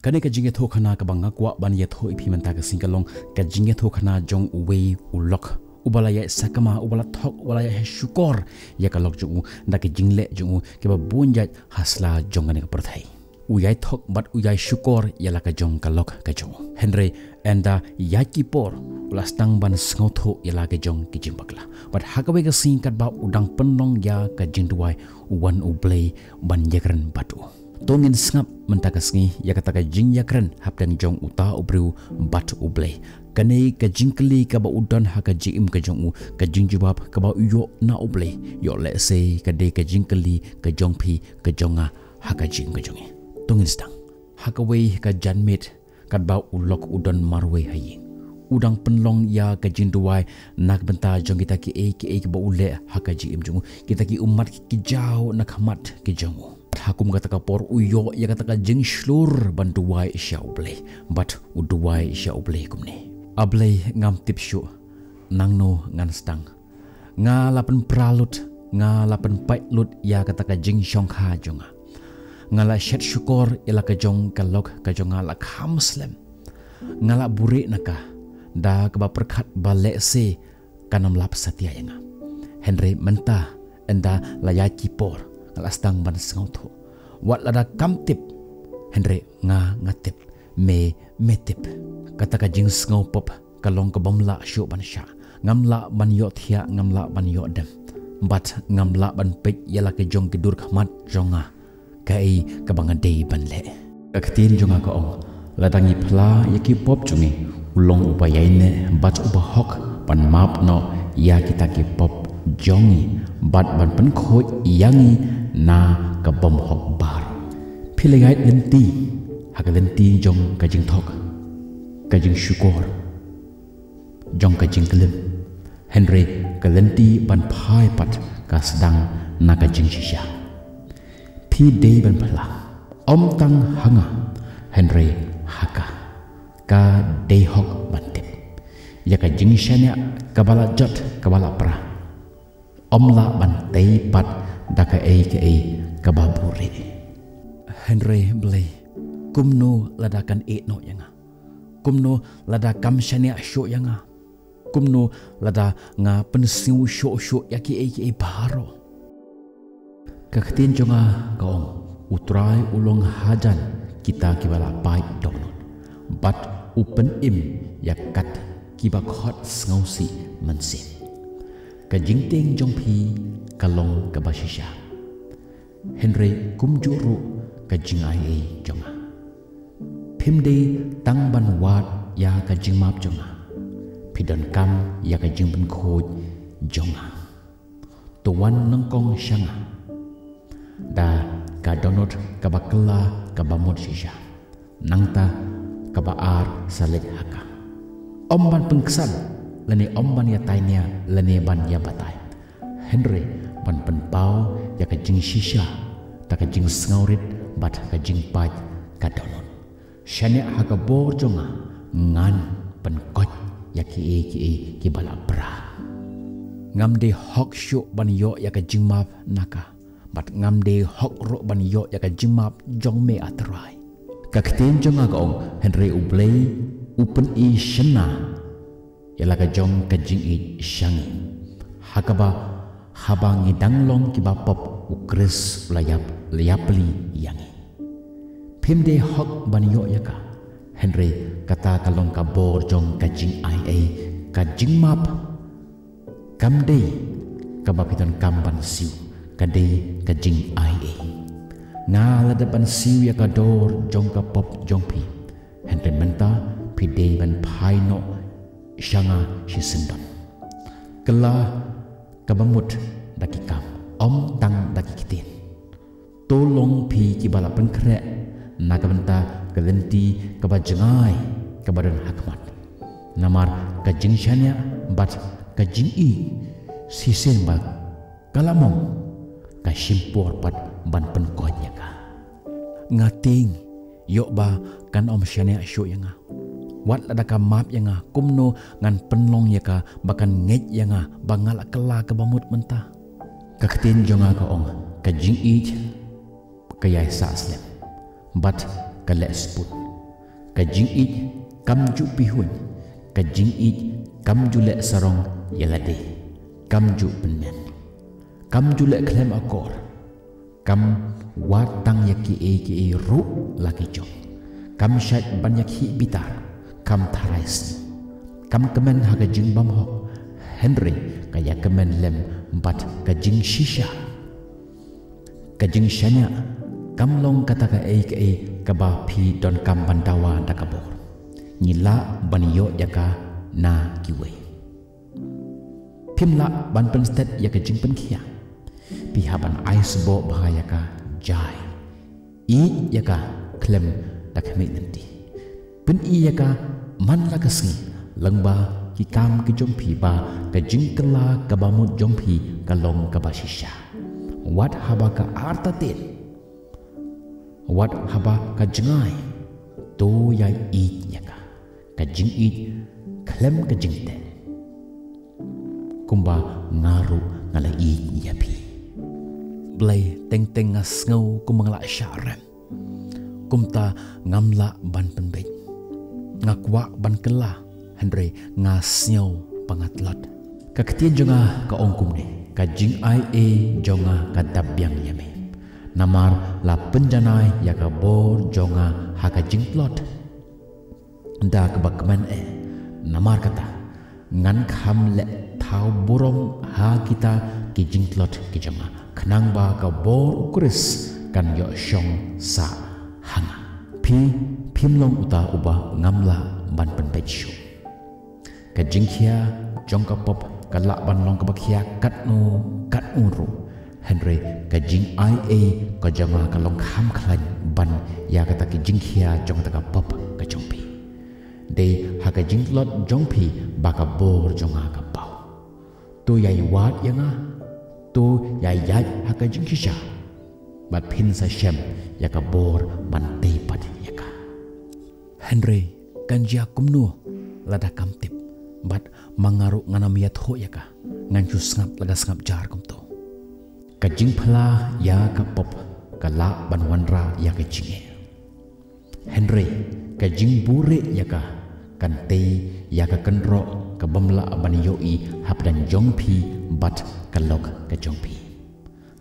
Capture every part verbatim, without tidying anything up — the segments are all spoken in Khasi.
Kane ka jingïathuhkhana kaba nga kwah ban ïathuh ïa phi mynta ka sngi ka long ka jingïathuhkhana jong uwei u lok uba la ïaid sakma, uba la thok, uba la ïaid shukor ïa ka lok jong u da ka jingleh jong u kiba bun jait ha sla jong kane ka pyrthei. U ïai thok bad u ïai shukor ïa la ka jong ka lok ka jong u. Hynrei ynda ïaid ki por u la sdang ban sngewthuh ïa la ka jong ki jingbakla. Bad ha kawei ka sngi katba u dang pynlong ïa ka jingduwai, u wan U Blei ban ïakren bad u. To ngin sngap mynta ka sngi ïa kata ka jingïakren hapdeng jong uta u briew bad U Blei. Kane ka jingkylli kaba u don ha ka jingim ka jong u, ka jingjubab kaba u ïoh na U Blei, ïoh lehse ka dei ka jingkylli ka jong phi, ka jong nga, ha ka jingim ka jong ngi. To ngin sdang. Ha kawei ka janmiet katba u lok u don marwei ha ïing, u dang pynlong ïa ka jingduwai na ka bynta jong kita kiei kiei kiba u leh ha ka jingim jong u, kita ki ummat ki jaw na khmat ki jong u. Ha kum kata ka por u ïoh ïa kata ka jingshlur ban duwai sha U Blei. Bad u duwai sha U Blei kumne: A Blei, ngam tip shuh nangno ngan sdang. Nga la pynpra lut, nga la pynpait lut ïa kata ka jingshongkha jong nga. Nga la shet shukor ïa la ka jong ka lok ka jong nga la kham slem. Nga la buhrieh na ka da kaba pyrkhat ba lehse kan ym lap satia ïa nga. Hynrei mynta ynda la ïaid ki por nga la sdang ban sngewthuh. Wat lada kam tip, hynrei nga nga tip, me me tip. Kata ka jingsngewpop ka long ka bym lah shuh ban shah. Ngam lah ban ïohthiah, ngam lah ban ïoh dem. Bad ngam lah ban peit ïa la ka jong ki dur khmat jong nga, kaei kaba nga dei ban leh. Ka ktien jong nga ka ong, lada ngi phla ïa ki pop jong ngi, u long uba ïaineh bad uba hok ban map noh ïa kita ki pop jong ngi bad ban pynkhuid ïa ngi na ka bymhok baroh. Phi la ïaid lynti ha ka lynti jong ka jingthok, ka jingshukor, jong ka jingklim. Hynrei ka lynti ban phai pat ka sdang na ka jingshisha. Phi dei ban phla, ym tang ha nga, hynrei ha ka. Ka dei hok ban tip ïa ka jingshaniah kaba la jot, kaba la pra. Ym lah ban tei pat da kaei kaei kaba buhrieh. Hynrei Blei, kumno lada kan ïeh noh ïa nga? Kumno lada kam shaniah shuh ïa nga? Kumno lada nga pynsniew shuh shuh ïa kiei kiei baroh? Ka ktien jong nga ka ong, U Trai u long hajan kita kiba la pait dohnud, bad u pynim ïa kat kiba khot sngewsih mynsiem. Ka jingtieng jong phi ka long kaba shisha, hynrei kumjuh ruh ka jingaiei jong nga. Phim dei tang ban wad ïa ka jingmap jong nga, phi donkam ïa ka jingpynkhuid jong nga. To wan nyngkong sha nga da ka dohnud kaba kylla kaba mut shisha, nangta kaba ar sa leit ha ka. Ym ban pynksan lane ym ban ïatainia lane ban ïabatai, hynrei ban pynpaw ïa ka jingshisha da ka jingsngewrit bad ka jingpait ka dohnud. Shaniah ha ka bor jong nga, ngan pynkoit ïa kiei kiei kiba la pra. Ngam dei hok shuh ban ïoh ïa ka jingmap na ka, bad ngam dei hok ruh ban ïoh ïa ka jingmap jong me, A Trai. Ka ktien jong nga ka ong, hynrei U Blei u pyni shynna ïa la ka jong ka jingïeit sha ngi, ha kaba haba ngi dang long kiba pop, U Khrist u la ïap, la ïapli ïa ngi. Phim dei hok ban ïoh ïa ka, hynrei kata ka long ka bor jong ka jingaiei, ka jingmap. Kam dei kaba phi donkam ban siew, ka dei ka jingaiei. Nga la dep ban siew ïa ka dor jong ka pop jong phi, hynrei mynta phi dei ban phai noh sha nga shisyndon. Kylla kaba mut da ki kam, ym tang da ki ktien. To long phi kiba la pynkhreh na ka bynta ka lynti kaba jngai kaba don ha khmat. Namar ka jingshaniah bad ka jingïeit shisien ba ka la mong, ka shim por pat ban pynkoit ïa ka. Nga tieng, ïoh ba kan ym shaniah shuh ïa nga. Wat lada ka map ïa nga, kumno ngan pynlong ïa ka ba kan ngeit ïa nga ba nga la kylla kaba mut mynta? Ka ktien jong nga ka ong, ka jingïeit ka ïai sah slem, bad ka leh sbun. Ka jingïeit kam ju pihuiñ, ka jingïeit kam ju leh sarong ïa lade, kam ju pynmen, kam ju leh khlem akor, kam wad tang ïa kiei kiei ruh la ki jong, kam shait ban ïakhih bitar, kam tharai sngi, kam kmen ha ka jingbymhok, hynrei ka ïakmen lem bad ka jingshisha. Ka jingshaniah kam long kata kaei kaei kaba phi donkam ban dawa da ka bor. Ngi lah ban ïoh ïa ka na kiwei. Phim lah ban pynstet ïa ka jingpynkhia. Phi hap ban ai sboh bha ïa ka jai. Ïeit ïa ka khlem da khmih lynti. Pyni ïa ka man la ka sngi, lyngba ki kam ki jong phi, ba ka jingkylla kaba mut jong phi ka long kaba shisha. Wat haba ka artatien, wat haba ka jngai, to ïa ïeit ïa ka. Ka jingïeit khlem ka jingteh, kumba nga ruh nga la ïeit ïa phi. Blei, teng teng nga sngew kumba nga la shah rem. Kumta ngam lah ban pynbeit. Nga kwah ban kylla, hynrei nga sngew ba nga tlot. Ka ktien jong nga ka ong kumne: ka jingaiei jong nga ka dap biang ïa me. Namar la pynjanai ïa ka bor jong nga ha ka jingtlot da kaba kmen eh. Namar kata, ngan kham leh thaw burom ha kita ki jingtlot ki jong nga, khnang ba ka bor U Khrist kan ïoh shong sah ha nga. Phi phim long uta uba ngam lah ban pynbeit shuh. Ka jingkhia jong ka pop ka lah ban long kaba khia katno katno ruh, hynrei ka jingaiei ka jong nga ka long kham khlaiñ ban ïa kata ka jingkhia jong kata ka pop ka jong phi. Dei ha ka jingtlot jong phi ba ka bor jong nga ka paw. To ïai wad ïa nga, to ïai ïaid ha ka jingshisha, bad phin sa shem ïa ka bor ban tei pat ïa ka. Hynrei kan jia kumno lada kam tip, bad ma nga ruh ngan ym ïathuh ïa ka, ngan shu sngap lada sngap jar kumto. Ka jingphla ïa ka pop ka lah ban wanrah ïa ka jingeh. Hynrei ka jingbuhrieh ïa ka kan tei ïa ka kynroh ka bym lah ban ïohi hapdeng jong phi bad ka lok ka jong phi,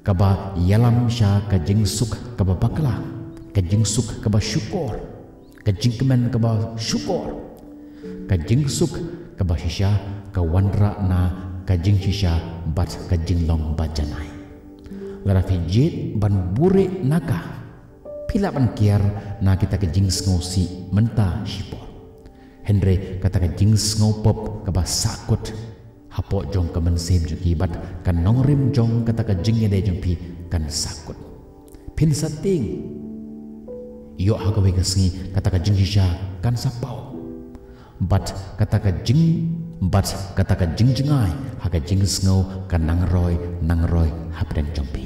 kaba ïalam sha ka jingsuk kaba bakla, ka jingsuk kaba shukor, ka jingkmen kaba shukor. Ka jingsuk kaba shisha ka wanrah na ka jingshisha bad ka jinglong ba janai. Lada phi jied ban buhrieh na ka, phi lah ban kiar na kita ki jingsngewsih mynta shipor. Hynrei kata ka jingsngewpop kaba sahkut hapoh jong ka mynsiem jong ki bad ka nongrim jong kata ka jingïadei jong phi kan sahkut. Phin sa tieng. Ïoh ha kawei ka sngi kata ka jingshisha kan sa paw. Bad kata ka jing, bad kata ka jingjngai ha ka jingsngew kan nang roi nang roi hapdeng jong phi.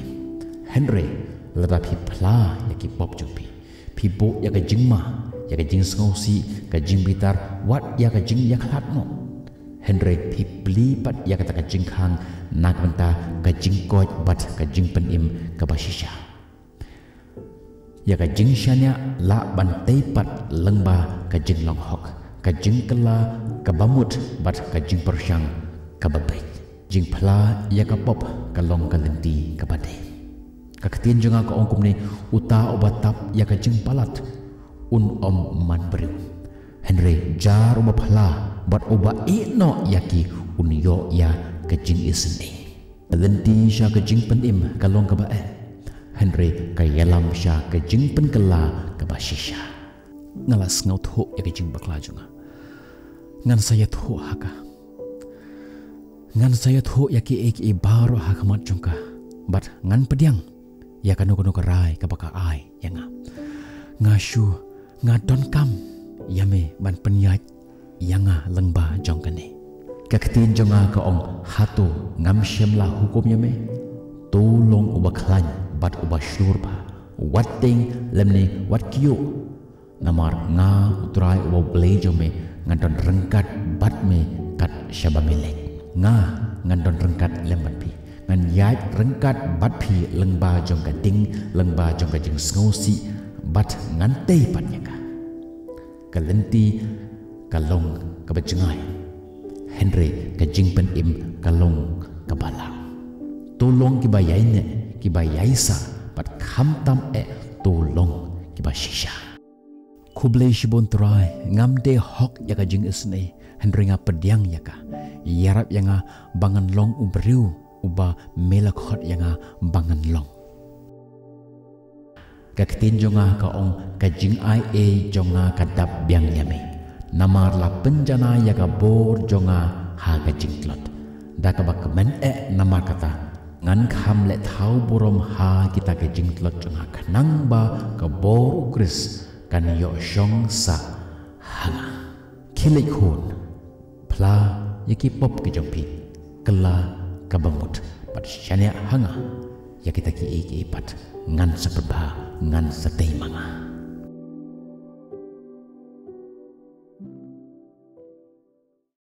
Hynrei lada phi phla ïa ki pop jong phi, phi buh ïa ka jingma, ïa ka jingsngewsih, ka jingbitar, wat ïa ka jingïakhlad noh, hynrei phi plie pat ïa kata ka jingkhang na ka bynta ka jingkoit bad ka jingpynim kaba shisha. Ïa ka jingshaniah lah ban tei pat lyngba ka jinglong hok, ka jingkylla kaba mut bad ka jingpyrshang kaba beit. Jingphla ïa ka pop ka long ka lynti kaba dei. Ka ktien jong nga ka ong kumne: uta uba tap ïa ka jingpalat un ym man briew, hynrei jar uba phla bad uba ïeh noh ïa ki un ïoh ïa ka jingisynei. Lynti sha ka jingpynim ka long kaba eh, hynrei ka ïalam sha ka jingpynkylla kaba shisha. Nga la sngewthuh ïa ka jingbakla jong nga. Ngan sa ïathuh ha ka. Ngan sa ïathuh ïa kiei kiei baroh ha khmat jong ka. Bad ngan pdiang ïa kano kano ka rai kaba ka ai ïa nga. Nga shu, nga donkam ïa me ban pynïaid ïa nga lyngba jong kane. Ka ktien jong nga ka ong: hato ngam shym la hukum ïa me? To long uba khlaiñ bad uba shlur bha, wat tieng lymne wat kyiuh. Namar nga, U Trai uba U Blei jong me, ngan don ryngkat bad me kat shaba me leit. Nga ngan don ryngkat lem bad phi. Ngan ïaid ryngkat bad phi lyngba jong ka ding, lyngba jong ka jingsngewsih, bad ngan tei pat ïa ka. Ka lynti ka long kaba jngai, hynrei ka jingpynim ka long kaba lang. To long kiba ïaineh, kiba ïaisah, bad khamtam eh to long kiba shisha. Khublei shibun Trai, ngam dei hok ïa ka jingisynei, hynrei nga pdiang ïa ka. Ïarap ïa nga ba ngan long u briew uba me la khot ïa nga ba ngan long. Ka ktien jong nga ka ong, ka jingaiei jong nga ka dap biang ïa me. Namar la pynjanai ïa ka bor jong nga ha ka jingtlot. Da kaba kmen eh namar kata, ngan kham leh thaw burom ha kita ki jingtlot jong nga, khnang ba ka bor u Khrist kan ïoh shong sah ha nga. Khie leit khun, phla ïa ki pop ki jong phi, kylla kaba mut, bad shaniah ha nga ïa kita kiei kiei pat, ngan sa pyrkhat, ngan sa tei ma nga.